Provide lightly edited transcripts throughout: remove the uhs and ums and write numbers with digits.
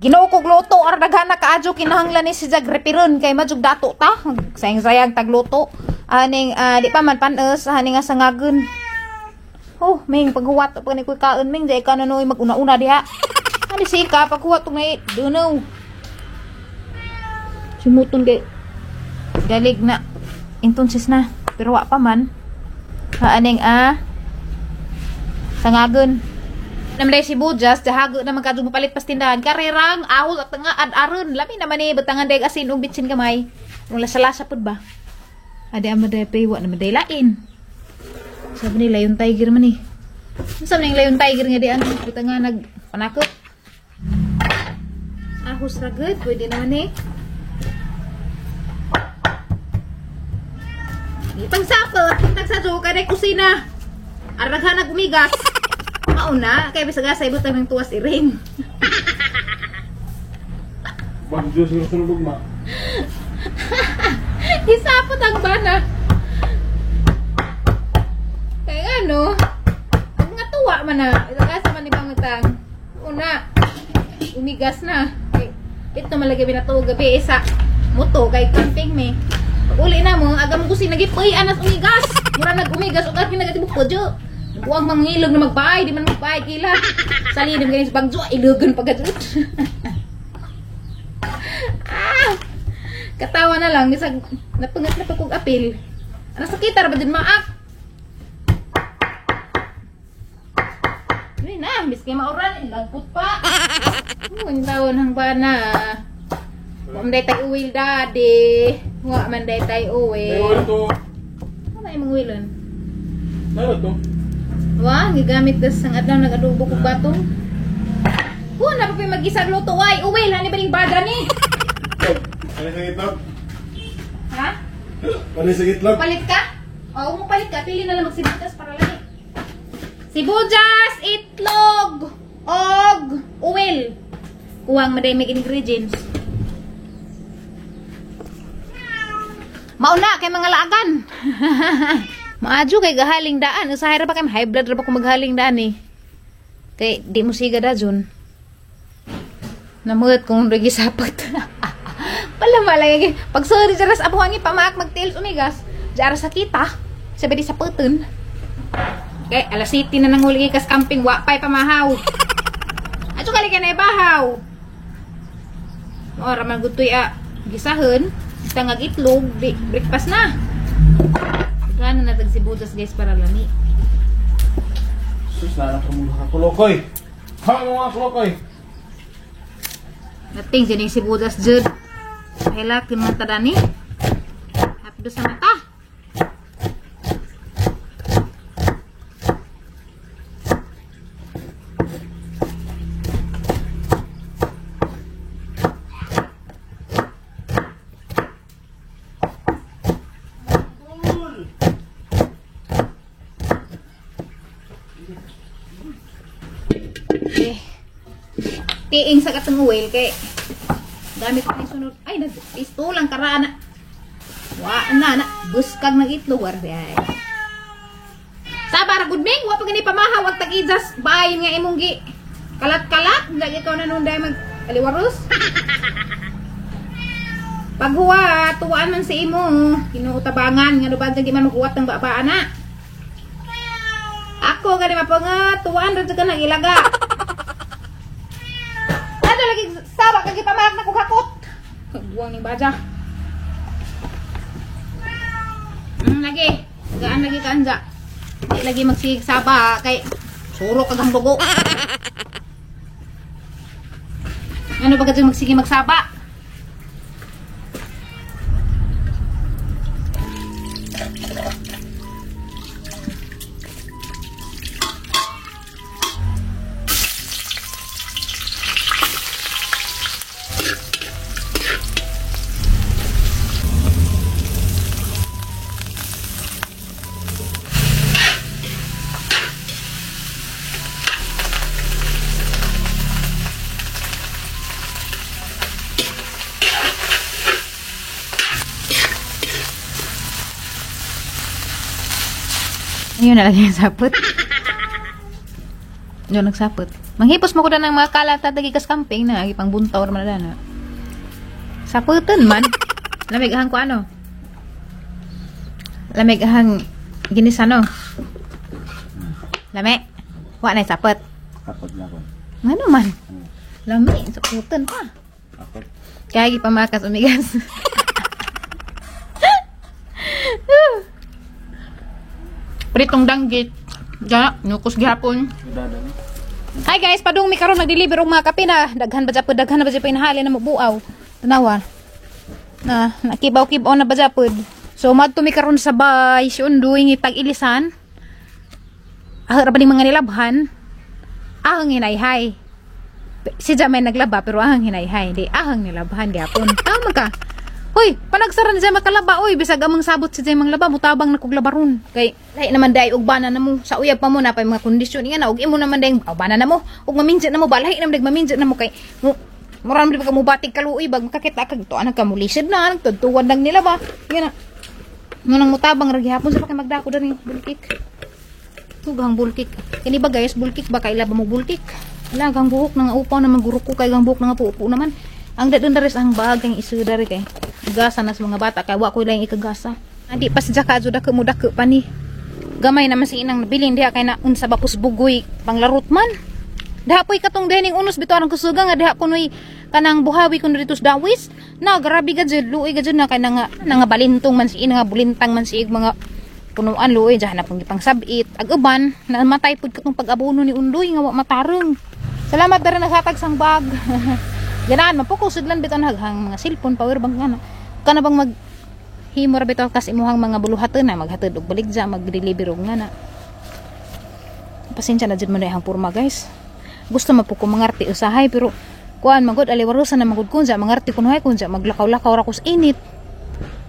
Ginoo kog luto ar daghan na kaadyo kinahanglan ni si Jag repiron kay majug dato ta. Sayang-sayang tagluto. Aning di pa man panes ani nga sangagon. Oh, ming paghuwat pa ni kuy kaon ming di ka na maguna-una diha. Ani si ka paghuwat tong nay dunaw. Simuton kay galig na entonces na pero wa pa man. Aning sangagon. Namlay si Bujas, dahago na magkadyo mapalit pas tindahan. Karirang, ahol at nga ad-aron. Lami naman eh, batangan deg asin ug bitsin gamay. Nung lasa-lasa pud ba? Adi ang maday paywa na maday lain. Sabi ni Lion Tiger man eh. Sabi ni Lion Tiger nga di ano, butangan nagpanakot. Ahos ra good, pwede naman eh. Pagsapot, tagsadyo ka na kusina. Araghan na gumigas. Mauna, kaya bisag sa ibutang ng tuwas iring. Bagyo siguro sa lugma. Isapot ang bana. Kaya ano, ang nga tuwa man na. Isagasa man ni pangutang. Una, umigas na. Kay, ito malagi binatuog gabi isa moto kay camping me. Pag uli na mo, agam kusina gipoy anas umigas. Mura nag-umigas ug arkin nagatibok podyo. Huwag mangilog na magbahay, di man magbahay kila. Salinim ganyan sa bagyo, ilugan pagkatut. Ah! Katawa na lang, isang napangat na pagkog apil. Ano sa kita, ba din maak? Hindi na, miski mauran, lagpot pa. Ang taon hang bana. Huwag man day tayo uwil, daddy. Huwag man day tayo uwil. Ano yung mga uwilon? Ano to? Wa, gigamit das ang adlaw nag-adobo kog batong. Hu, na pa mag-isag luto ay uwil hani ba ning bada ni? Ano sa itlog? Ha? Ano sa itlog? Palit ka? Oo, mo palit ka, pili na lang magsibutas para lagi. Sibuyas, itlog, og uwil. Kuwang maday may ingredients. Mauna kay mga laagan. Maadyo kay gahaling daan. Usahay ra ba kay high blood ra ba kung maghaling daan eh. Kay di mo siga da jun. Namuot kung lagi sapot. Pala malay pag sorry jaras abuhan ni pamaak magtiils umigas. Jara sa kita. Sabi di saputon. Kay alas 7 na nanguli kas camping wa pay pamahaw. Adyo kali kay na ibahaw. Ora man gutoy a gisahon, tangag itlog, di breakfast na. Gana na tag sibuyas guys para lami. Sus na lang mga kulokoy. Ha mga kulokoy. Nating sining sibuyas jud. Hela kinong tadani. Hapdo sa mata. Tiing sa katong oil kay gamit ko ni sunod. Ay, nagpisto lang karana. Wa na na buskag nag itlog war ay. Sa para good ming, wa pa gani pamahaw ag tag-ijas bayin nga imong gi kalat-kalat, lagi ikaw na nunday mag kaliwaros. Paghuwa, tuwaan man si imo, kinuutabangan ngano ba di man maghuwat ng baba ana. Ako gani mapangat, tuwaan ra jud ka nang ilaga. Ano lagi sawa kag ipamag na kog hakot. Kagbuang ning baja. Lagi, gaan lagi kaanja. Di lagi magsigig saba kay suro kag ang dugo. Ano ba kadto magsige magsaba? Ayun na lagi yung sapot. Yun, nagsapot. Manghipos mo ko na ng mga kalat at kas camping na ipang buntaw man na. Saputan man. Lamig ahang ko ano. Lamig ahang ginisano. Lami. Wa na sapot. Kapag na ko. Ngano man? Lami, saputan pa. Kapag. Kaya gipamakas umigas. Pritong danggit. Ja, nukos gihapon. Hi guys, padung mi karon nagdeliver og mga kape na. Daghan ba japod, daghan na ba japod inahali na mabuaw. Tanawa. Na, nakibaw-kibaw na ba japod. So madto mi karon sa bay, si Undoy ngitag ilisan. Ah, ra ba ning mga nilabhan? Ahang hinayhay. Si may naglaba pero ahang hinayhay. Di ahang nilabhan gyapon. Tama ka. Hoy, panagsara na siya makalaba oy, bisag amang sabot si Jay manglaba, mutabang na kog labaron. Kay lahi naman day og bana na mo. Sa uyab pa mo na pa mga kondisyon nga na og imo naman day bana na mo. Ug maminjit na mo ba lahi naman day maminjit na mo kay mo mura naman di ba ka mubatig kaluoy bag makakita kag to anak ka mulisod na nagtudtuwan lang nila ba. Nga na. Mo nang mutabang ra gihapon sa pa kay magdako dani bulkik. Tugang bulkik. Kini ba guys, bulkik ba kaila ba mo bulkik? Wala kang buhok nang upaw na magurok ko kay gang buhok na nga puupo naman. Ang dadun daris ang bag kang isu dari kay. Gasa na sa mga bata kay wa ko lang ikagasa. Adi pa sa jaka dako mo dako pa ni. Gamay naman sa inang nabilin diha kay na unsa ba pus bugoy panglarot man. Diha po'y katong dining unos bitaw ang kusuga nga diha kunoy kanang buhawi kuno dito sa dawis. Na grabe ka jud, luoy ka jud na kay nga nga balintong man si ina nga bulintang man si mga punuan luoy diha na pong gipang sabit ag uban namatay pud katong pag-abono ni Undoy nga wa matarong. Salamat dara nasatag sang bag. Ganaan man po ko sudlan bitaw naghang mga cellphone power bank nga na. Kana bang mag himo ra bitaw kas imuhang mga buluhaton na maghatod og baligya mag-deliver og nga na. Pasensya na jud mo na ihang porma guys. Gusto man po ko mangarte usahay pero kuan magod aliwarusan na magod kun sa mangarte kunuhay kun sa maglakaw-lakaw ra ko sa init.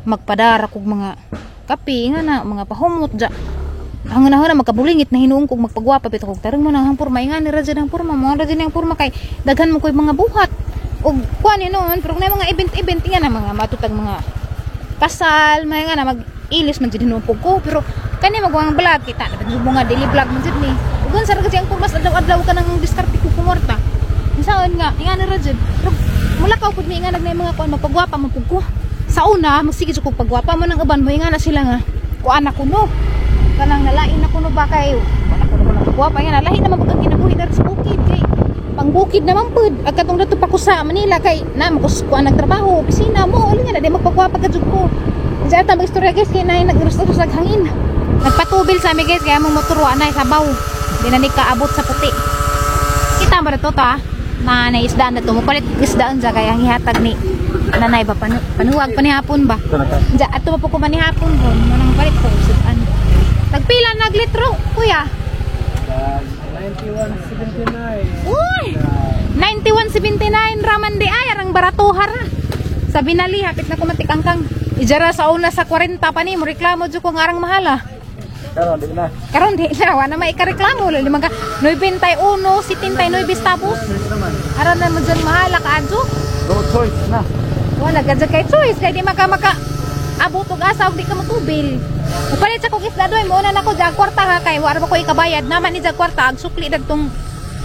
Magpadara kog mga kape nga na mga pahumot ja. Ang unahon na magkabulingit na hinuong kog magpagwapa bitaw kog tarong mo nang hang porma nga ni ra jud ang porma mo ra jud ang porma kay daghan mo koy mga buhat. Og kuan ni noon pero kung na mga event-event nga na mga matutag mga kasal mga nga na mag-ilis man jud hinuong ko pero kani magwang vlog kita na jud mo nga daily vlog man jud ni. Ug unsa ra kasi ang porma adlaw-adlaw ka nang diskarte ko kumorta. Unsaon nga nga ni ra jud. Pero mulakaw pud mi nga nag mga kuan magpagwapa man pud ko. Sa una magsige jud kog pagwapa mo nang uban mo nga na sila nga kuan ako no. Kanang nalain na kuno ba kay wala kuno ko nagwapa nga nalain naman pag ang kinabuhi diri sa bukid kay pangbukid naman pud ag katong dato pa ko sa Manila kay na mo kuan nagtrabaho opisina mo uli nga na di magpagwapa ka jud ko. Diyan ta magistorya guys kay nay nagrus-rus hangin. Nagpatubil sa ami guys kay among motor wa nay sabaw. Di na ni kaabot sa puti. Kita ba to ta? Na naisdaan na to mo palit isdaan ja kay ang ihatag ni nanay ba panuwag pa ni hapon ba. Ja ato pa po ko manihapon ron mo nang palit ko isdaan. Tagpila naglitro kuya? 91.79. Uy! 91.79 raman di ay arang baratuha ra. Sabi na li hapit na kumatik angkang. Ijara sa una sa 40 pa ni mo reklamo jud ko nga arang mahal ah. Karon di na. Karon di na wa na may ikareklamo lali mga 91 79 tapos. Aran na mo dyan mahala ka adyo. No choice na. Wala gadya kay choice kay di maka maka abot og asa og di ka motubil. Mupalit sa kog isda doy mo na nako jag kwarta ha kay wa ra ba ko ikabayad naman ni jag kwarta ag sukli dadtong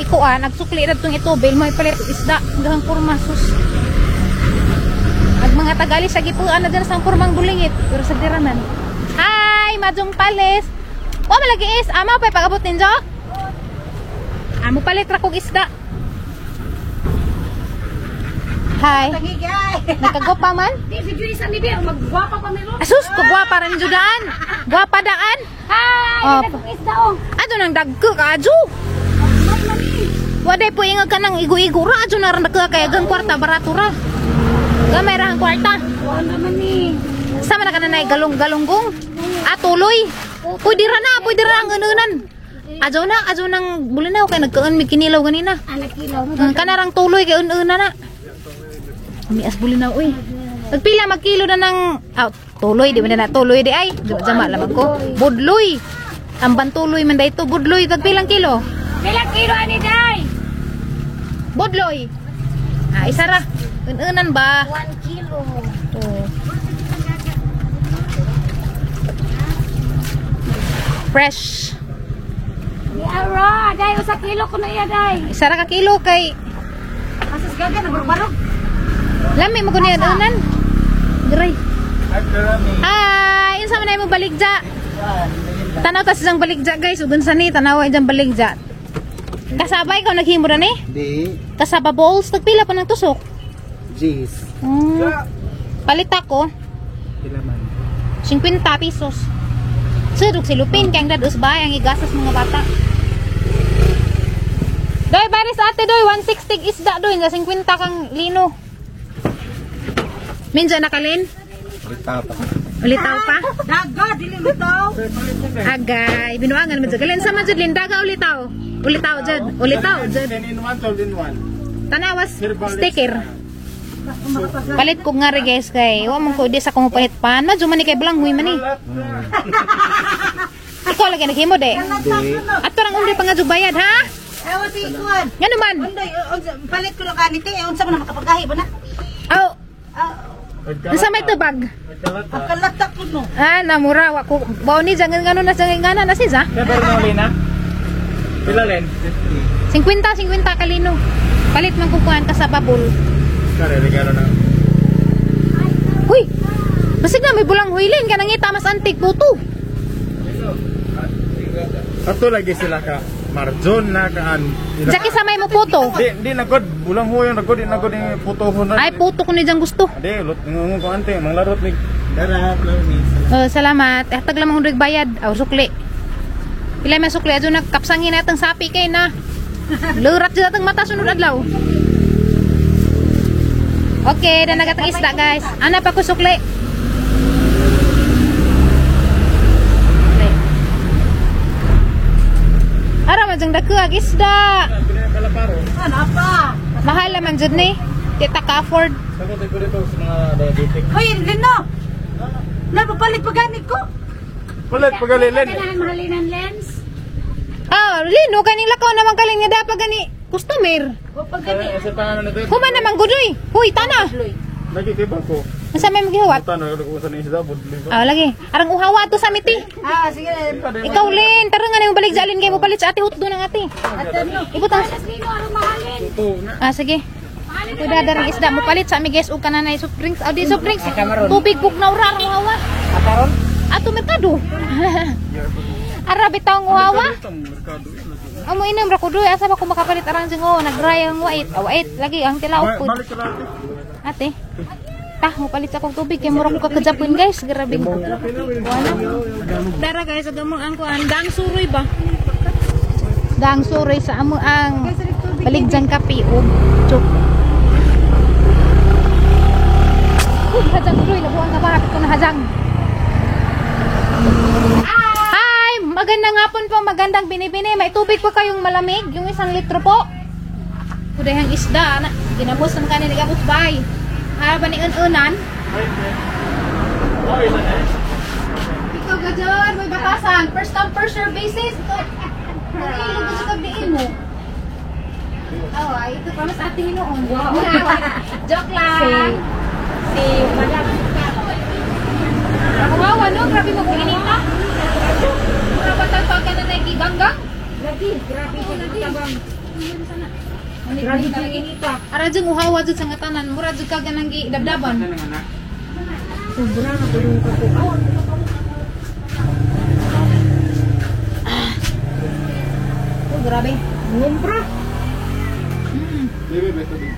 ikuan ag sukli dadtong itubil mo ipalit og isda hanggang porma sus. Ag mga tagali sa gipuan na dyan sa pormang bulingit pero sa diraman. Hi, Majong Pales. Wa malagi is ama pa pag-abot ninyo? Amo palit ra kog isda. Hi. Nagkagwapa man? Di si Grace ang libir, magwapa pa meron. Asus, kagwapa rin daan. Gwapa daan. Hi, Opo. nagkong isda oh. Ato nang dagko ka adyo. Waday po ingag ka nang igo-igo ra adyo na ran dagko kay gang kwarta barato ra. Gamay ra ang kwarta. Wala naman ni. Sama na ka na galong-galunggong. Ah, tuloy. Pwede ra na, pwede ra ang ununan. Adyo na, adyo nang bulinaw kay nagkaan mi kinilaw ganina. Anak kilaw mo. Ang kanarang tuloy kay ununa na. Mias bulinaw uy. Nagpila magkilo na ng tuloy di ba na tuloy di ay. Jama lamang ko. Budloy. Ang bantuloy man dayto budloy tagpilang kilo. Bilang kilo ani day? Budloy. Ah, isa ra. Ununan ba? 1 kilo. Oh. Fresh. Ara, day usa kilo ko na iya day. Isa ra ka kilo kay Asas gaga na barbarog. lami mo kuno unan. Gray. Hi, unsa man ay mo baligja? Tanaw ta siyang baligja, guys, ug unsa ni tanawa ijang baligja. Kasabay ka naghimo ra ni? Di. Kasaba balls tagpila pa ng tusok. Jeez. Palit ako Pila man. 50 pesos. Sudog si Lupin kay ang dados ba ang igasas mga bata. Doy, baris ate doy, 160 isda doy, nga 50 kang lino. Minja nakalin? Ulitaw pa. Ulitaw pa? Daga dili lutaw. Agay, binuangan man jud. Galin sa man jud lindaga ulitaw. Ulitaw jud, ulitaw jud. 10 in 1, 12 in 1. Tanawas sticker. Palit ko nga rin guys kay wa man ko di sa kong palit pan. Madyo man ni kay balanghoy man ni. Ikaw lagi naghimo de. Di. Ato rang uli pa nga jud bayad ha? Ewan si Kuan. Nga naman. Undoy, palit ko lang kanite. Eh, unsa man na makapagahi ba na? Aw, Ah, nasa may tubag. pagkalatak ko no. Ah, namura wa ko. Bao ni jangan ngano na jangan ngana na siya. Pero na uli na? Pila len? 50 50 kalino. Palit man ko kuan ka sa babul. Kare, regalo na. Huy. Basig na may bulang huilin ka nangita mas antik puto. Ato lagi sila ka Marjon na kaan. Jaki sa may mo puto. Di, di na god. Bulang huyo na god. Di na god yung puto ko na. Ay puto ko ni jang gusto. Di, lot ngungo ko ante. Manglarot ni. Dara, Flormis. Oh, salamat. Eh, tag lamang hundred bayad. Aw, sukli. Pila may sukli adyo nagkapsangin na itang sapi kay na. Lurat jud atang mata sunod adlaw. Okay, dan nagatang isda guys. Ana pa ko sukli. Sukli. Ara man jang dakuag isda. Kalaparo. Ano pa? Mahal man jud ni. Di ta ka afford. Sagot ko dito sa mga diabetic. Hoy, Lino. Na papalit pa ganit ko. Palit pagalilin. Kanahan mahalinan lens. Ah, lino kaning lakaw naman kaling nga dapat gani customer. O pag gani. Sa pangalan na ito. Human naman gudoy. Huy, tana. Lagi kay bako. Unsa may magihuwat? Tanong ko sa isda budli ko. Ah, lagi. Arang uhawa to sa miti. Ah, sige. Ikaw, Lin. Tara nga na yung balik sa alin kay mo palit sa ate hutdo ng ate. Ate no. Ibutang. Alas lino arang mahalin. Ah, sige. Kuda darang isda mo palit sa ami guys og kananay soft drinks. Ah, di soft drinks. Tubig bug na ura arang uhawa. Ato merkado. Ara bitaw ang uhawa. Amo inom ra ko doy asa ba ko makapalit arang singo nagdry ang wait. Ah, wait lagi ang tilaok po. Balik ka lang. Ate. Tah, mo palit akong tubig kay murag ko kakajapon guys. Grabe. Wala. Dara guys, ug among ang kuan dang suroy ba? Dang suroy sa amo ang baligjang kape og chok. Uy, hajang suroy, labuan ka ba? Hapit ko na hajang. Hi! Magandang hapon po, magandang binibini. May tubig po kayong malamig, yung 1 litro po. Kudayang isda, na, ginabos ang kanin, nagabos bay. Ah, ba ni unan? Ikaw gadyon, may bakasan. First come, first serve basis. Ito, nagilog ko sa kagdiin mo. Oh, ay, ito pa mas ating noon. Wow. Joke lang. Si Madam. Kawawa, no? Grabe mag-uinita. Mura ba tayo pagka na nagiganggang? Lagi, grabe Oo, lagi. tabang. Grabe talaga. Ara dyan, uhawa dyan sa nga tanan. Mura dyan ka ganang gidabdaban. Sobra na tulong ka po. Ah. Oh, grabe. Ngumbra. Bebe, bebe, bebe.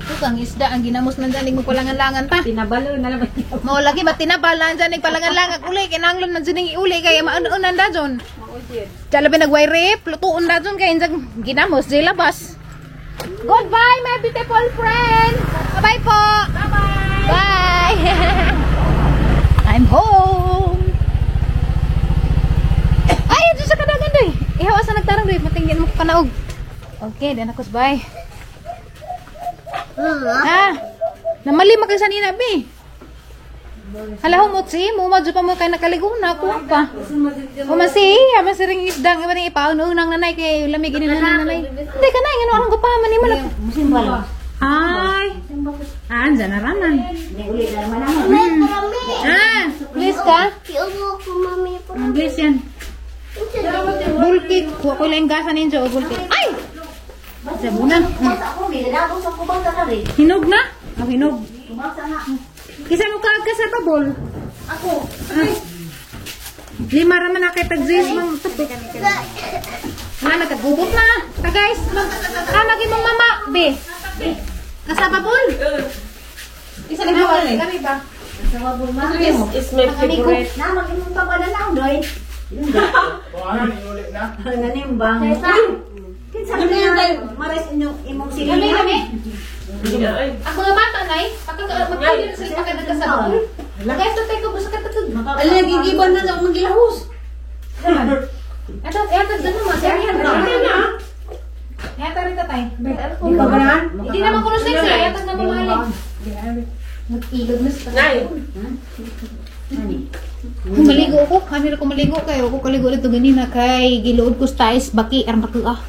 Ito ang isda, ang ginamos man dyan, mo palangan-langan ta. Tinabalo na lang. Mao lagi ba tinabalan dyan, palangan-langan uli, kinahanglan man dyan iuli, kaya maun-unan da dyan. Diyan labi nagwayrip, lutuon da dyan, kaya dyan ginamos, dyan labas. Goodbye, my beautiful friend! Bye-bye po! Bye-bye. Bye! I'm home! Ay, dyan sa kadagan doy! Ihaw, asa nagtarang doy? Matingin mo ko kanaog. Okay, then ako bye. Ah, namali man sa nina, be. Hala mo si, mo madyo pa mo kay nakaligo na kuha pa. O man si, ama si ring isdang iba ning ipaunang nanay kay lamig ini nanay. Hindi ka na ngano arang ko pa man imo lang. Ay. Ah, andyan na raman. Ah. Please ka? Iubo ko, mami. English yan. Bulkit. Kuha ko lang gasa ninyo. O bulkit. Ay! Sabunan. Hinog na? Oh, hinog. Kisa mo ka sa tabol? Ako. Ah. Lima raman na kay tagzis. Mang tapik. Na, nagkagubot na. Ta guys, mag imong mama, be. Kasababol. Isa lang gawa. Kami ba? Is my favorite. Na, mag-imong pagwala doy. Nanimbang. Kinsa na mares inyong imong Kami, silingan. kami. Ang mga bata, nay, magpili na sila pagkadagkasabol. Guys, tatay ko, basta katatag. Ala, nagigiban na sa akong gilahos. Ato, eto, dyan mo, sir. Eto rin tatay. Di ka ganahan? Hindi naman kuno sexy, eto na mamali. Nag-ilog na sa Nay. Kumaligo ako. Kami rin kumaligo kayo. Ako kaligo ulit ito ganina kay giluod ko sa tais baki aron baki ah.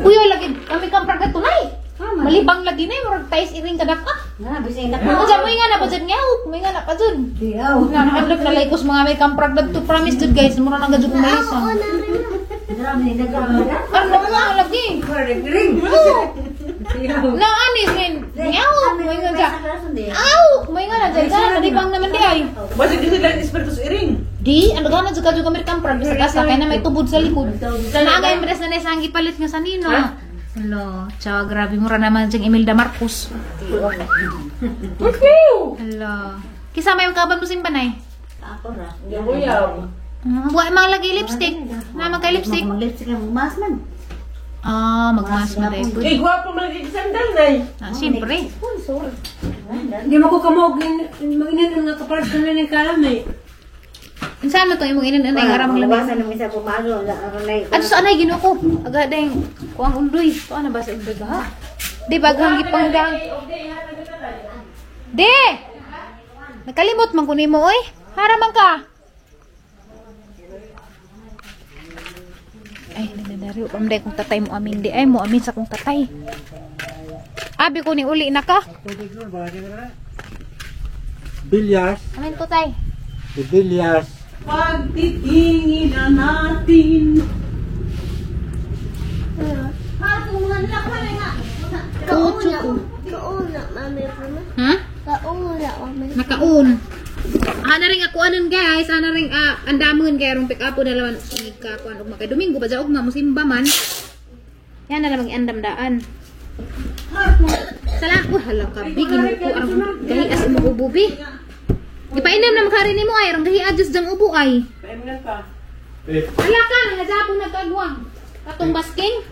Uy, lagi kami kang praga tunay. Malibang lagi na murag tais iring kadak ah. Na, bising na Ano dyan mo nga na pa dyan nga mo nga na pa dyan. Diyaw. Na nakadlok na laikos mga may kamprag to promise dude guys, mura nang gadyo kumalis ah. Grabe, nagkakala. Ano mo nga lagi? Ring. Na anis ngayon. Ngaw, mo nga dyan. Aw, mo nga na dyan. Dyan, malibang naman di ay. Basta di sila espiritu iring. Di, ano gana juga juga American prag basta kasa kaya na may tubod sa likod. Naangay mo na isang gipalit nga sa nino. Hello, tsawa grabe mura naman siyang Imelda Marcos. Hello. Kisa may kaban mo simpanay. Ako ra. Guyab. Wa mga lagi lipstick. Na magka lipstick. Mag-lipstick lang, mas man. Ah, magmas mo dahil. Eh, gwapo man lagi sandal, nay. Ah, siyempre. Hindi mo ko kamog, mag-inan nga kaparas na ng kalam eh. Saan mo itong imong inan anay aram ang labi. Labasan ng isa pumalo, aron Ato sa anay ginoo ko. Aga deng kuang undoy. Kuan na ba sa undoy ha? Di baghang gipangdang. Di! Nakalimot man kunin mo oy. Hara man ka. Ay, nananari pamday kong tatay mo amin di ay mo amin sa kong tatay. Abi ko ni uli na ka. Bilyas. Amin ko tay. Bilyas. Pagtitingin na natin. Kauna. Kauna, mami. Kauna, mami. Nakaun. Ana ring ako anon guys, ana ring andamon kay rong pick up na laman ka kuan ug makay Domingo ba ugma musimba man. Yan na lamang andam daan. Sala, hala ka bigin ko arang gahi as mo ubo bi. Ipainom na makari nimo ay arang gahi adjust dang ubo ay. Paimnan pa. Hala ka nangajabong nagkagwang. Katong basking.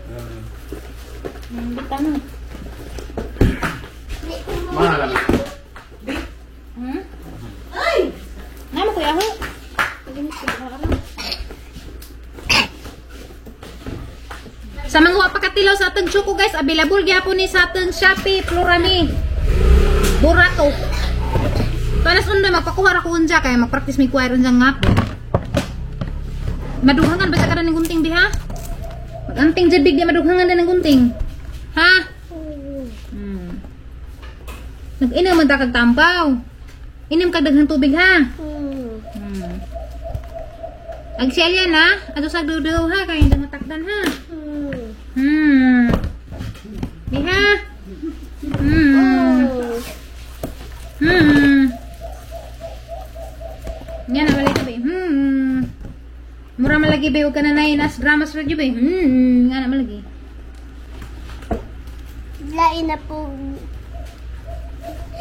Tanong. Mahal. Ay! Nama ko yaho. Sa mga wapakatilaw sa atong Choco guys, available gyapon ni sa atong Shopee, Florami. Burato. Panas unday magpakuha ra ko unja kay magpractice may choir unja nga po. Madughangan ba sa karon ng gunting diha? Maganting jud big di madughangan na ng gunting. Ha? Nag-inom man ta kag tampaw. Inom kag daghang tubig ha. Agsialya na, ato sa dudaw ha kay hindi matakdan ha. Di ha. Yan na balik be. Mura malagi be og kananay nas drama sa radyo be. Nga na malagi. Lain na po.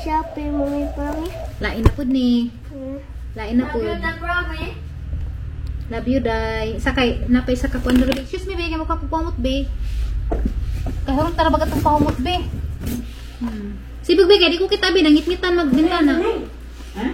Shopee, mami, mami. Lain na pud ni. Lain na pud. Love you, day. Sakay, napay sa kakuan diri. Excuse me, be, kay mo ka pumot, be. Kay hurot tara bagat ang pahumot, be. Sibig be, kay di ko kita be nangitngitan magbintana. Ha?